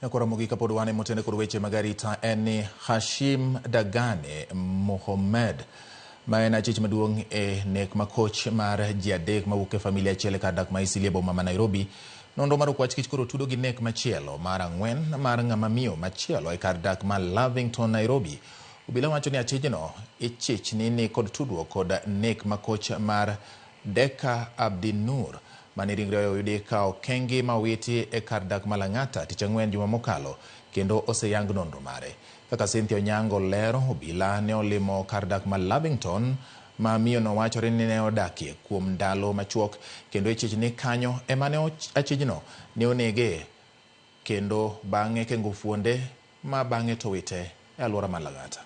Nyakora mogik kapod wan e motene kod weche mag arita en ni Hashim Dagane Mohamed ma en achich maduong' e nek makoch mar ji adek mawuok e familia achiel e kar dak ma Eastleigh e boma ma Nairobi. Nonro mar okwach kich koro tudo gi nek machielo mar ang'wen mar ng'ama miyo machielo e kar dak ma Lavington, Nairobi. Obila wacho ni achijno ichich ni ni kod tudruok kod nek makoch mar Deka Abdinur mane ringre oyudi ka okengi ma owiti e kar dak ma Lang'ata tich ang'wen juma mokalo kendo oseyang nonro mare. Kaka Cynthia Onyango lero, obila ne olimo kar dak ma Lavington ma miyono wachore ni ne odakie kuom ndalo machuok kendo ichich ni kanyo ema ne achijno ne onege kendo bang'e kengo fuonde ma bang'e to wite e alwora ma Lang'ata.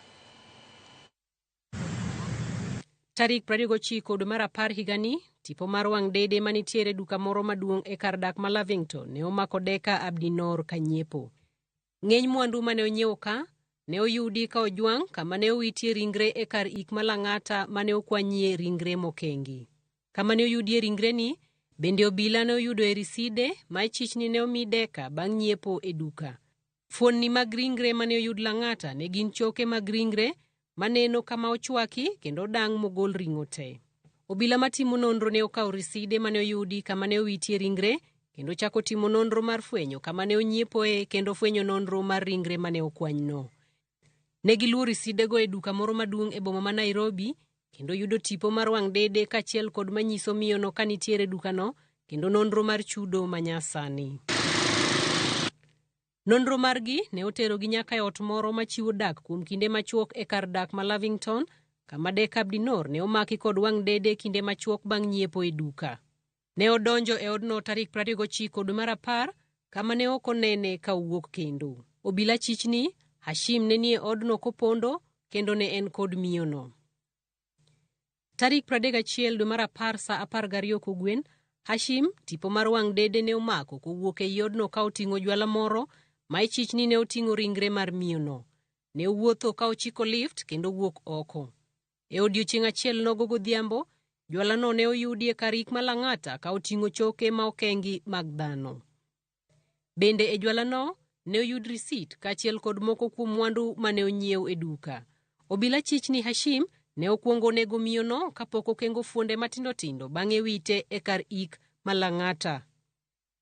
Tarik 29 dwe mar apar higani, tipo mar wang' dede manitiere duka moro maduong' e kar dak ma Lavington ne omako Deka Abdinor kanyiepo. Ng'eny mwandu mane onyiewo ka ne oyudi ka ojwang' kama ne owitie ringre e kar ik ma Lang'ata mane okwanyie ringre mokengi. Kama ne oyudie ringreni, bende obila ne oyudoe riside ma ichich ni ne omi Deka bang' nyiepo e duka. Fuonni mag ringre mane oyud Lang'ata ne gin choke mag ringre maneno kama ochwaki kendo odang' mogol ring'o te. Obila matimo nonro ne okawo riside mane oyudi kama ne owitie ringre kendo chako timo nonro mar fwenyo kama ne onyiepoe kendo fwenyo nonro mar ringre mane okwanyno. Ne giluwo risidego e duka moro maduong' e boma ma Nairobi kendo yudo tipo mar wang' dede kaachiel kod manyiso miyono ka nitiere dukano kendo nonro mar chudo manyasani. Nonro margi ne oterogi nyaka e ot moro machiwo dak kuom kinde machuok e kar dak ma Lavington, kama Deka Abdinor ne omaki kod wang' dede kinde machuok bang' nyiepo e duka. Ne odonjo e odno tarik 29 dwe mar apar kama ne ok onene ka owuok kendo. Obila chich ni Hashim ne nie odno kopondo kendo ne en kod miyono. Tarik 31 dwe mar apar sa 12 kogwen, Hashim, tipo mar wang' dede ne omako kowuok ei odno ka oting'o jwala moro ma ichich ni ne oting'o ringre mar miyono. Ne owuotho ka ochiko lift kendo wuok oko. E odiechieng' achiel nogo godhiambo, jwalano ne oyudi e kar ik ma Lang'ata ka oting'o choke ma okengi mag dhano. Bende e jwalano ne oyud risit kaachiel kod moko kuom mwandu mane onyiew e duka. Obila chich ni Hashim ne okwongo onego miyono kapok okengo fuonde matindo tindo bang'e wite e kar ik ma Lang'ata.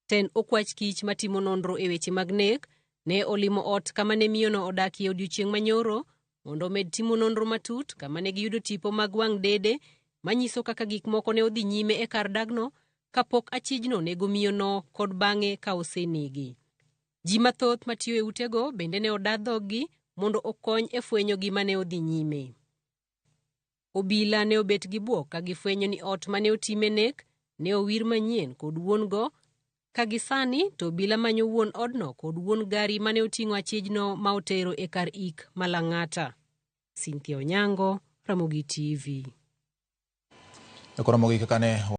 Ten okwach kich matimo nonro e weche mag nek ne olimo ot kama ne miyono odakie odiechieng' manyoro mondo omed timo nonro matut kama ne giyudo tipo mag wang' dede manyiso kaka gik moko ne odhi nyime e kar dagno kapok achijno nego miyono kod bang'e ka osenege. Ji mathoth matiyo e utego bende ne oda dhoggi mondo okony e fwenyo gima ne odhi nyime. Obila ne obet gi bwok ka gifwenyo ni ot mane otime nek ne owir manyien kod wuon go ka gisani to obila manyo wuon odno kod wuon gari mane oting'o achijno ma otero e kar ik ma Lang'ata. Cynthia Onyango, Ramogi TV. Koro mogik kaka ne